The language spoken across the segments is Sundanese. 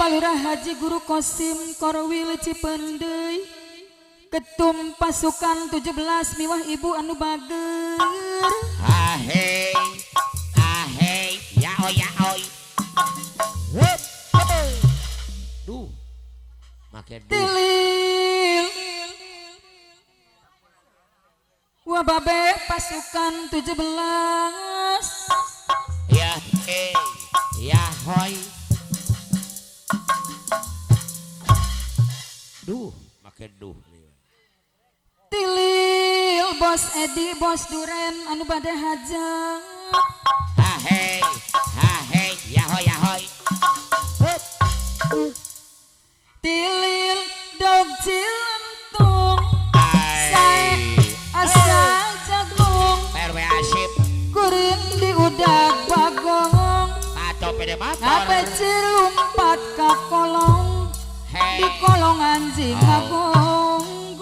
Palurah Haji Guru Kosim Korwil Cipeundeuy Ketum pasukan 17 miwah ibu anu bager. Ahey, ahey, ya oi ya oi. Hup, hey. Duh. Make duh. Tilil Wababe pasukan 17. Ya hey, ya hoi. Duh, make duh. Tilil Bos Edi Bos Duren anu bade hajat. Ahey, ahey, ya hoi ya hoi. Hup. Tilil dog cilentung sae asa jagung RW Asip kuring di udag bagong atau pede motor. Ngapecir lumpat ka kolong Hey. di kolong anjing ngagonggung.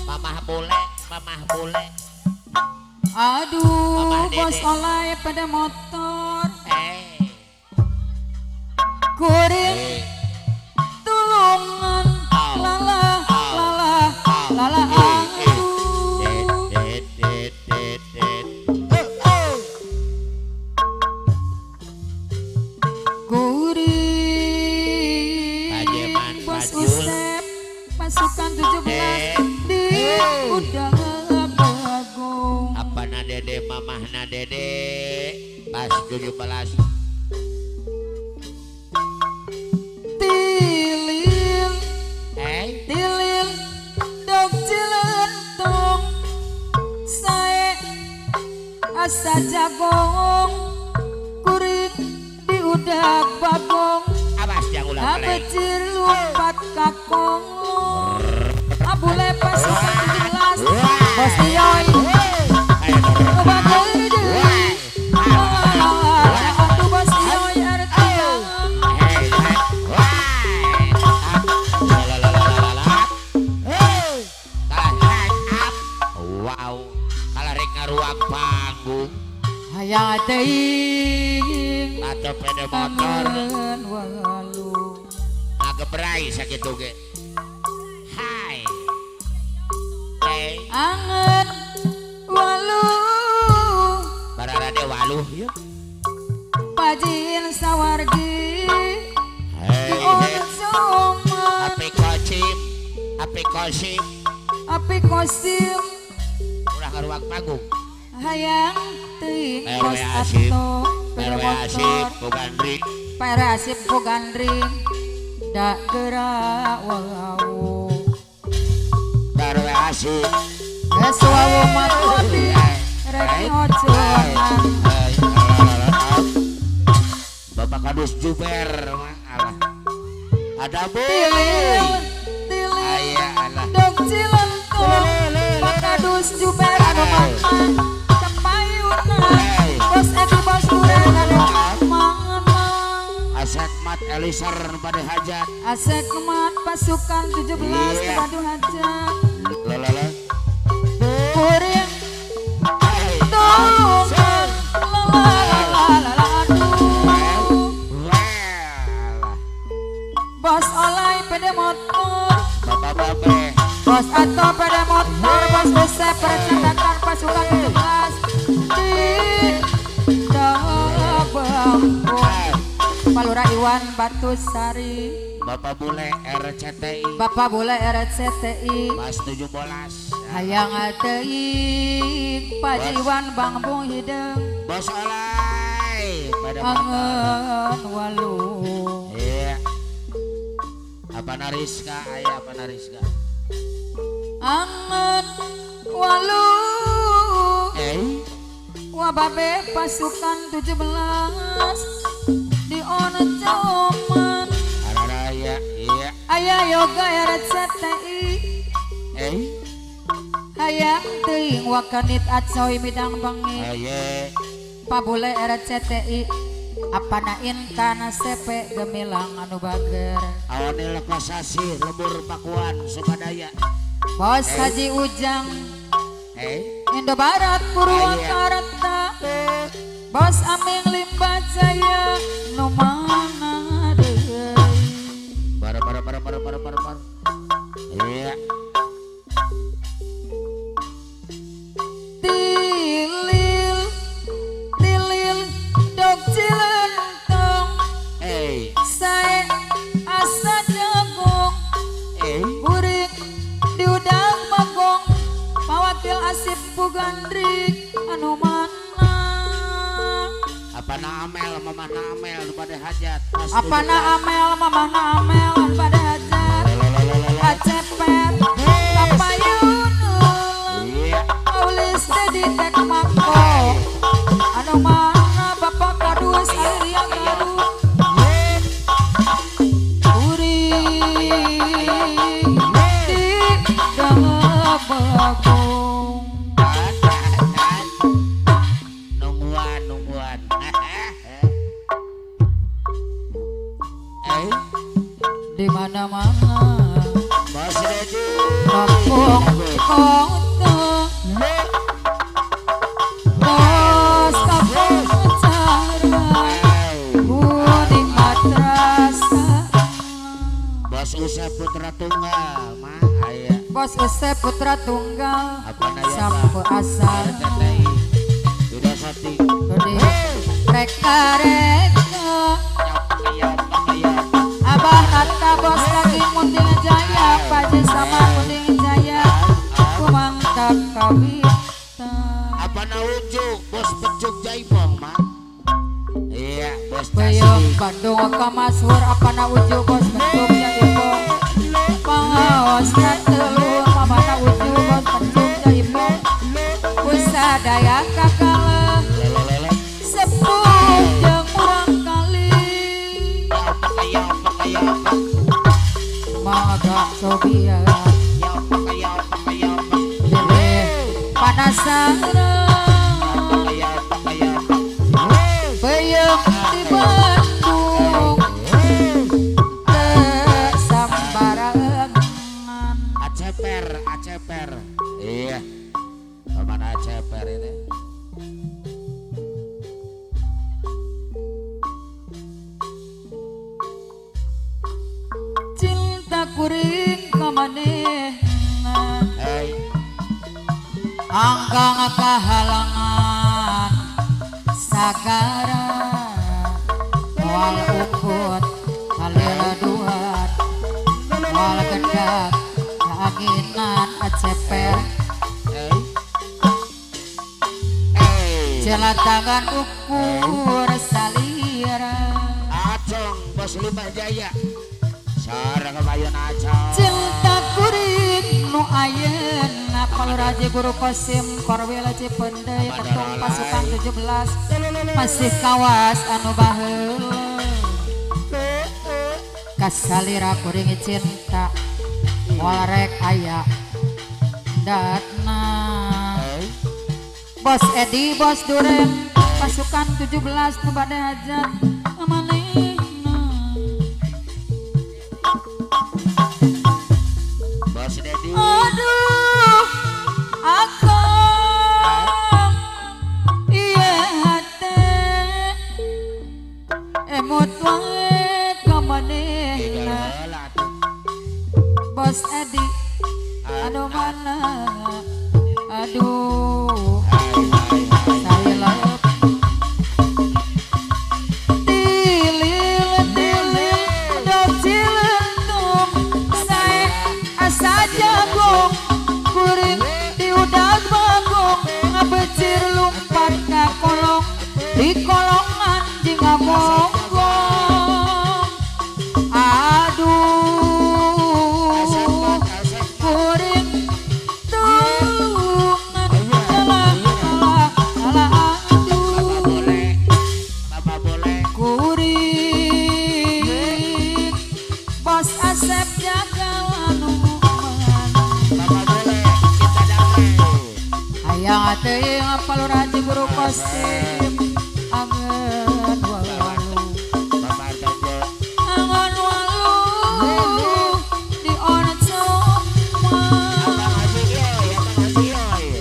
Mamah bule, mamah bule. Aduh, Mamah bos Dede. Olay pada motor. Eh. Kuring Eh. tulungan Au. lala Au. lala Au. lala Eh, eh. aduh. Det, det, det, det, det. Oh, oh. Kuring Pajeman bos Fajul. Usep pasukan 17 Eh. di Eh. udah bagong. Apa na dede mamah na dede pas 17. Tilil Eh, tilil dog cilentung sae asa jagong kuring di udag bagong. Awas jangan ulah play. Abecir lumpat ka kolong abule pasukan 17 bos Dioy Ayo, nu bager deui. Atuh bos Dioy artian. Hey, hey, wah. La la la la la la. Hey. Kalah hey, up. Wow. Kalah rek ngaruang panggung Hayang teuing atau pede motor. angen walu. Ngagebrai sakitu ge. Hai. Hey, Angen walu bararade waluh yeuh. Pajin sawargi Hey, di hey. oncoman. Api kocim, api kosim, Api kosim ulah ngaruang panggung. Hayang teuing RW bos Asip, Ato pede RW Asip, motor. Bugandri. Para Asip Bugandring dak gerak wau. RW Asip. Geus wau mati rek ojonan. Bapak Kadus Juber, alah. Ada bu. Tilil tilil Aya alah. dog cilentung Pak Kadus Juber anu mama kepayunan. Bos Edi bos Duren anu mama. Aset Mat Elisar pada hajat. Asek mat pasukan 17 Iya. badu hajat. Lalala. Kuring Hey. tulungan lala lala lala aduh. Wah. Bos Olay pada motor. Bapak babe. Bos Ato pada motor. Bos Usep percetakan pasukan 17 di Bangkok. Palura Iwan Batu Sari. Bapak Bule RCTI. Bapak Bule RCTI. Pas 17. Hayang teuing Pak Iwan Bangbung Hideung. Bos Olay pada motor. Angen walu. Iya. Apa Nariska? Aya apa Nariska? Angen walu. Eh, Wababe pasukan 17 di oncoman. Araraya, iya. Aya yoga RCTI. Eh, Hayang teuing wakanit acoy midang bengi. aye. Pabule RCTI. Apana Intan CP Gemilang anu bager. Awanil Kosasi Lebur Pakuan Sukadaya. Bos Haji Ujang Eh, Indobarat Purwakarta. Bos Aming Limba Jaya nu mana deui. Apa na Amel, Mama na Amel nu bade hajat. Apa na Amel, Mama na Amel nu bade hajat. Acepet kapayun Aulis dedi tek mangko. Anu mana Bapak Kadus Arya Garut. Kuring di Bagong. Nungguan, nungguan. Di mana-mana. Bos Dedi. Kampung kota. Bos kampung cara. Kuning madrasah. Bos Usep Putra Tunggal, mah aya. Bos Usep Putra Tunggal. Apa Sampo asal. Tidak sati. Reka-reka. Abah Nata bos lagi Munding Jaya, Paji sama Munding Jaya, kumangka kawita. Apa na ujuk bos pecuk jaipong mah? Iya bos Peyem Bandung kamasur apa na ujuk bos pecuk jaipong. Pangaos na telur mama na ujuk bos pecuk jaipong. Usadaya kakala sepuh jeung murang kali. Maga sobia panasaran peyem di Bandung teu sambarangan. Aceper, aceper. Iya. Mana aceper ini? Cinta kuring ka manehna. Anggang kahalangan sagara moal ukut kaleleduhan moal gendak kaanginan aceper. Jelatangan ukur salira. Acong bos Limbah Jaya. Sareng kebayun acong. Cinta kuring nu ayeuna Paluraji Guru Kosim Korwil Cipendei Ketung pasukan 17 masih kawas anu baheula. Kasalira kuring cinta moal rek aya datna. Bos Edi bos Duren pasukan 17 nu bade hajat amanehna. Bos Dedi. Aduh akang ieu hate emot wae ka manehna. Bos Edi anu mana aduh ngabecir lumpat ka kolong di kolongan jeung ngagonggong. Aduh kuring tulungan kalah kalah kalah aduh kuring bos Asep jagal anu hayang teuing Paluraji Guru Kosim angeun walu angeun walu di oncom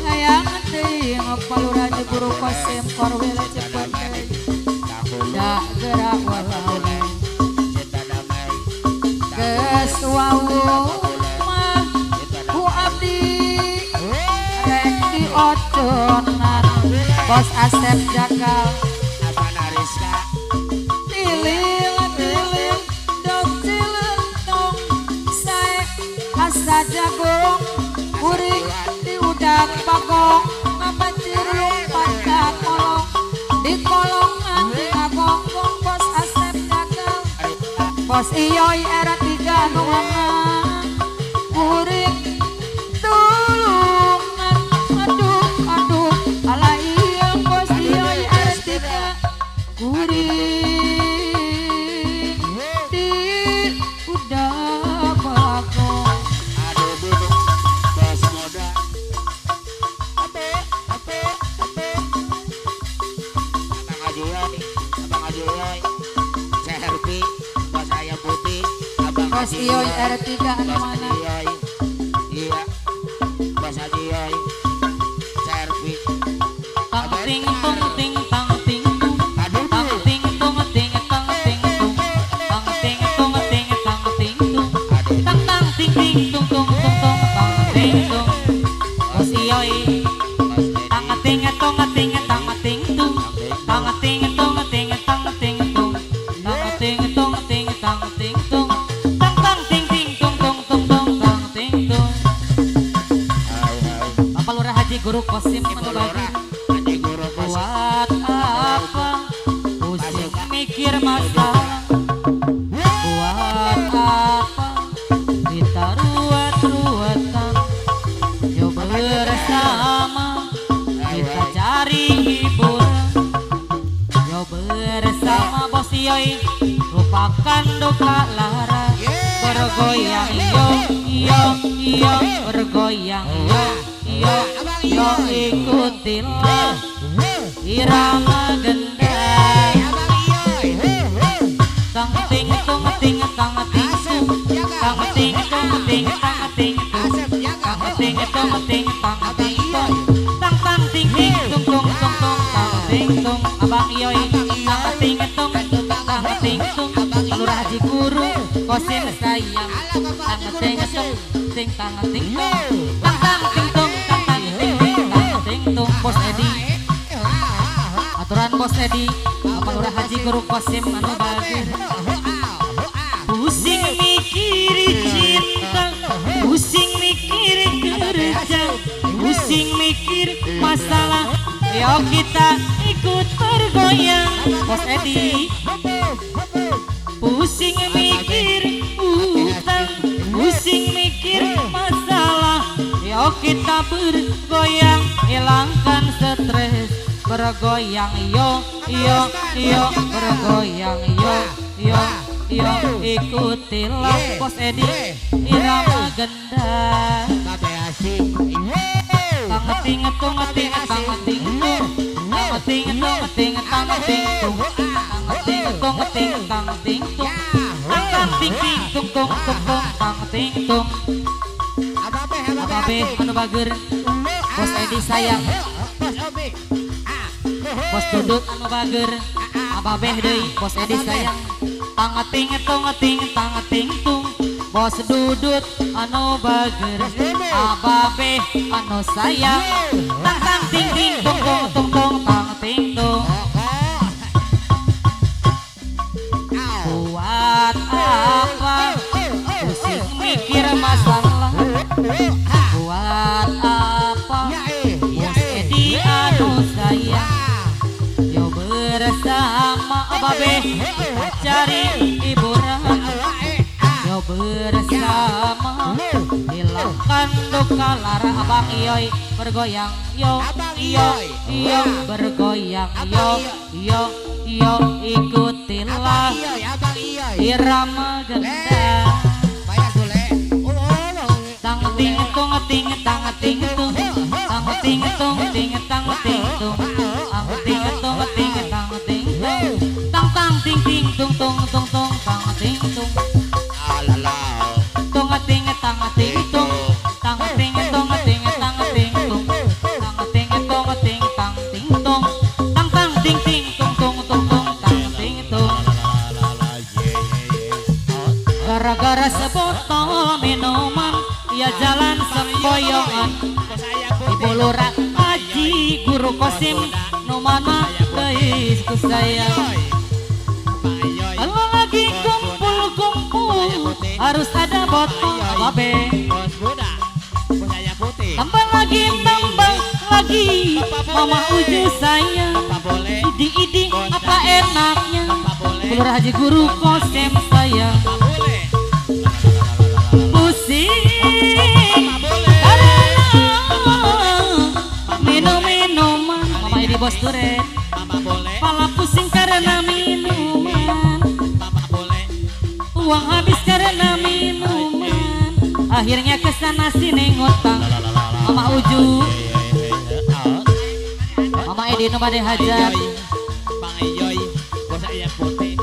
hayang teuing Paluraji Guru Kosim Korwil Cipendei da gerak walu geus wau mah ku abdi rek dioconan bos Asep Jakal tilil tilil dok cilentong sae asa jagung kuring diudak bagong ngabecir lumpat ka kolong di kolongan Bos Iyoy R3 nu kuring tulungan aduh aduh ala iya bos Iyoy R3 kuring di udah bagong aduh duduk bos muda ape ape ape abang Haji Yoy abang Haji Yoy Serpi bos ayam putih abang Bos Iyoy R3 anu mana iya bos Haji Yoy Serpi tang ting tung ting tang ting tung tang ting tung ting tang ting tung tang ting tung ting tang ting tung tang tang ting ting tung tung tung tung tang ting tung Bos Iyoy tang ting tung ting tang ting tung tang ting tung ting tang ting tung tang ting tung ting tang ting tung tang tang ting ting tung tung tung tung tang ting tung. Bapak Lurah Haji Guru Kosim anu bageur buat apa pusing mikir masalah buat apa kita ruwet-ruwetan yuk bersama kita cari hiburan yuk bersama Bos Iyoy lupakan duka lara bergoyang yo yo yo bergoyang yo yo yo ikutilah irama gendang tang ting tung ting tang ting tung tang ting tung ting tang ting tung tang ting tung ting tang ting tung tang tang ting ting tung tung tung tung tang ting tung abang Iyoy tang ting tung tang ting tung Lurah Haji Guru Kosim sayang tang ting tung ting tang ting tung tang tang ting tung tang tang ting ting tang ting tung Bos Edi aturan Bos Edi Bapak Lurah Haji Guru Kosim anu bageur pusing mikir cinta pusing mikir kerja pusing mikir masalah yuk kita ikut bergoyang Bos Edi pusing mikir utang pusing mikir masalah yuk kita bergoyang hilangkan stres bergoyang yo yo yo bergoyang yo yo yo ikutilah Bos Edi irama gendang tang ting tung ting tang ting tung tang ting tung ting tang ting tung tang ting tung ting tang ting tung tang tang ting ting tung tung tung tung tang ting tung ababe anu bageur Bos Edi sayang Bos Dudut anu bageur ababe deui Bos Edi sayang tang ting tung ting tang ting tung Bos Dudut anu bageur ababe anu sayang tang tang ting ting tung tung tung tung tang ting tung buat apa pusing mikir masalah buat apa Bos Edi anu sayang yo bersama ababe kita cari hiburan yo bersama hilangkan duka lara abang Iyoy bergoyang yo yo yo bergoyang yo yo yo ikutilah irama gendang tang ting tung ting tang ting tung tang ting tung ting tang ting tung tang ting tung ting tang ting tung tang tang ting ting tung tung tung tung tang ting tung tung ting tang ting tung tang ting tung ting tang ting tung tang ting tung ting tang ting tung tang tang ting ting tung tung tung tung tang ting tung gara-gara sebotol minuman ya jalan semboyongan Ibu Lurah Haji Guru Kosim nu mana geus ku sayang kalau lagi kumpul-kumpul harus ada botol ababe tambah lagi Mama Uju sayang idi-idi apa enaknya Lurah Haji Guru Kosim sayang. sayang. Pusing karena minum-minuman. Mama Edi bos duren. Pala pusing karena minuman. Uang habis karena minuman. Akhirnya kesana sini ngutang. Mama Uju, Mama Edi nu bade hajat.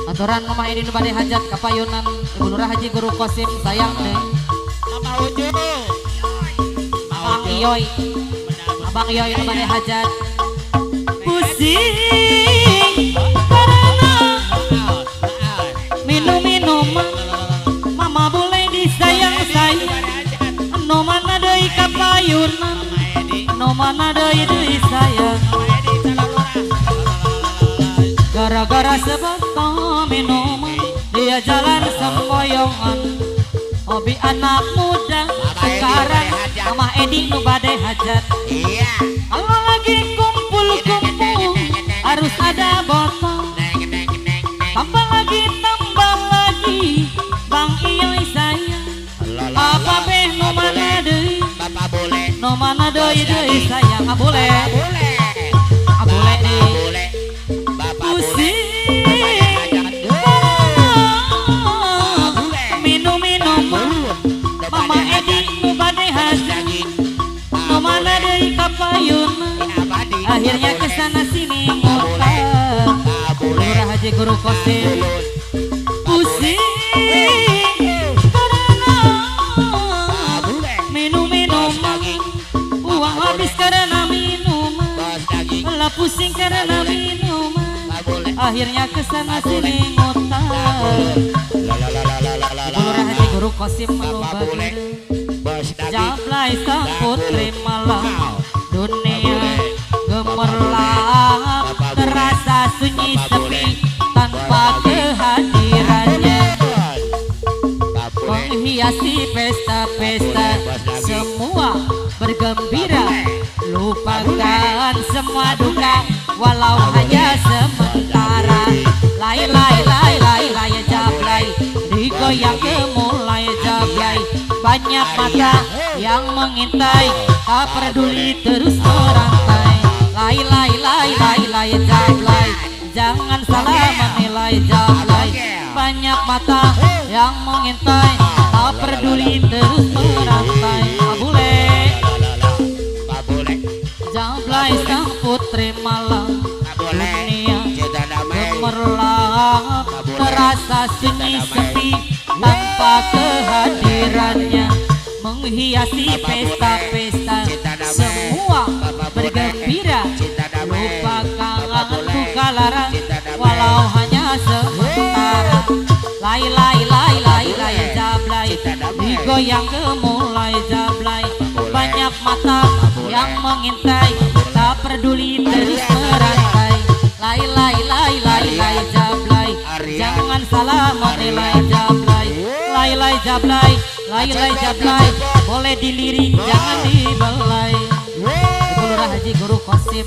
Aturan Mama Edi nu bade hajat kapayunan Ibu Lurah Haji Guru Kosim sayang deh. Mama Uju, Abang Iyoy, Abang Iyoy nu bade hajat. Pusing karena minum-minuman. Mama boleh disayang-sayang. No mana deui kapayunan, no mana deui deui sayang. Gara-gara sebotol minuman dia jalan sempoyongan. Hobi anak muda sekarang. Mama Edi nu bade hajat. Kalau lagi kumpul-kumpul harus ada botol. Tambah lagi Bang Iyoy sayang. Apa beh no mana deui, no mana deui deui sayang. Ah boleh, ah boleh deui. Pusing minum-minuman. Mama Edi nu bade hajat. No mana deui kapayunan. Akhirnya kesana sini ngutang. Lurah Haji Guru Kosim. Pusing karena minum-minuman. Uang habis karena minuman. Lah pusing karena minuman. Akhirnya kesana sini ngutang. Lurah Haji Guru Kosim anu bageur. Jablay sang putri malam. Dunia gemerlap terasa sunyi sepi tanpa kehadirannya. Menghiasi pesta-pesta semua bergembira. Lupakan semua duka walau hanya sementara. Lai lai lai lai lai jablay, digoyang gemulai jablay. Banyak mata yang mengintai, tak peduli terus merantai. Lai lai lai lai lai jablay, jangan salah menilai jablay. Banyak mata yang mengintai, tak peduli terus merantai. Abule jablay sang putri malam. Dunia gemerlap terasa sunyi sepi tanpa kehadirannya. Menghiasi pesta-pesta semua bergembira. Lupakan duka lara walau hanya sementara. Lai lai lai lai lai jablay, digoyang gemulai jablay. Banyak mata yang mengintai, tak peduli terus merantai. Lai lai lai lai lai jablay, jangan salah menilai jablay. Lai lai jablay, lai lai jablay, boleh dilirik jangan dibelai. Ibu Lurah Haji Guru Kosim,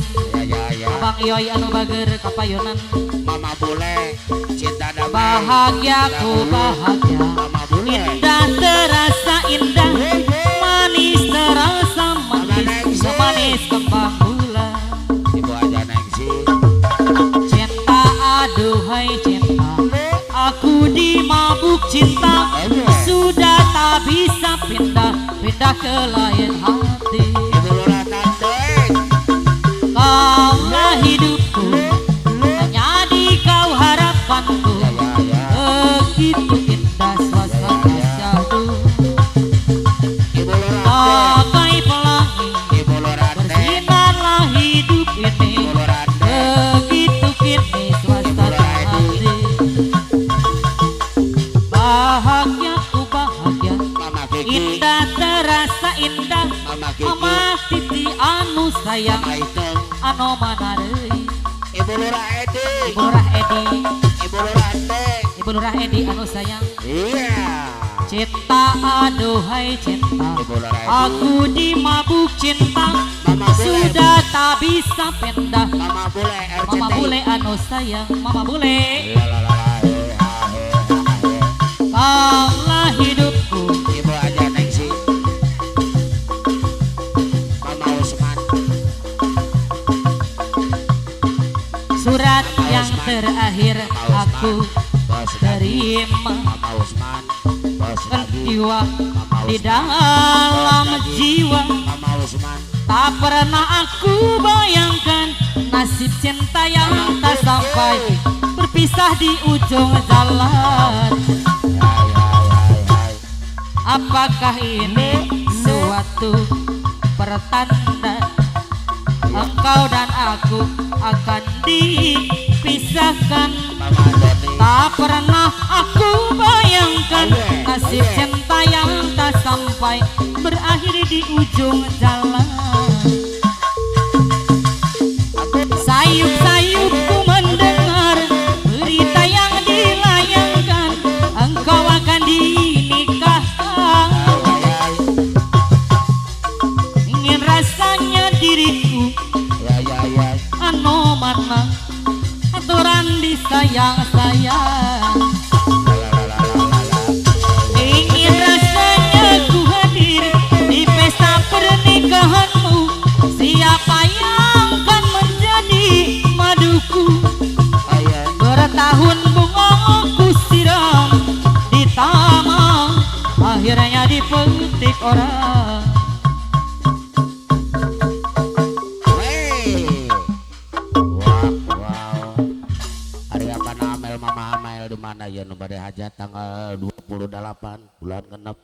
Abang Iyoy anu bageur kapayunan. Mama boleh cinta damai. Bahagiaku bahagia, indah terasa indah, manis terasa manis, semanis kembang gula. Ibu aja nengsi. Cinta aduhai cinta, aku dimabuk cinta, sudah tak bisa pindah, pindah ke lain hati. Ibu Lurah Tante. Kaulah hidupku, hanya di kau harapanku. Begitu indah suasana syahdu. Bagai pelangi bersinarlah hidup ini. Begitu kini suasana hati. Bahagiaku bahagia, indah terasa indah. Mama Titi anu sayang, anu mana deui. Ibu Lurah Edi, Ibu Lurah Edi, Ibu Lurah Edi, Ibu Lurah Edi anu sayang. Iya. Cinta aduhai cinta, aku dimabuk cinta, sudah tak bisa pindah. Mama bule, Mama bule anu sayang, Mama bule. Allah hidupku. Ibu aja neng si Mama Usman. Surat Mama yang Usman. terakhir Mama Usman. aku Bos lagi. terima. Mama Usman. Bos lagi. Peristiwa Mama di Usman. dalam Bos lagi. jiwa. Mama Usman. Tak pernah aku bayangkan nasib cinta yang tak sampai berpisah di ujung jalan. Hai hai hai hai. Apakah ini suatu pertanda engkau dan aku akan dipisahkan? Mama Doni. Tak pernah aku bayangkan nasib cinta yang tak sampai berakhir di ujung jalan. Sayup-sayup ku mendengar berita yang dilayangkan, engkau akan dinikahkan. Hai hai. Ingin rasanya diriku Ya ya ya. anu mana aturan disayang-sayang. La la la la la la. Ingin rasanya ku hadir di pesta pernikahanmu. Siapa yang akan menjadi maduku? Ayah. Bertahun bunga ku siram di taman, akhirnya dipetik orang. Wey. Wah, wow. Hari apa Amel Mama Amel di mana ya nu bade hajat tanggal 28 bulan genep.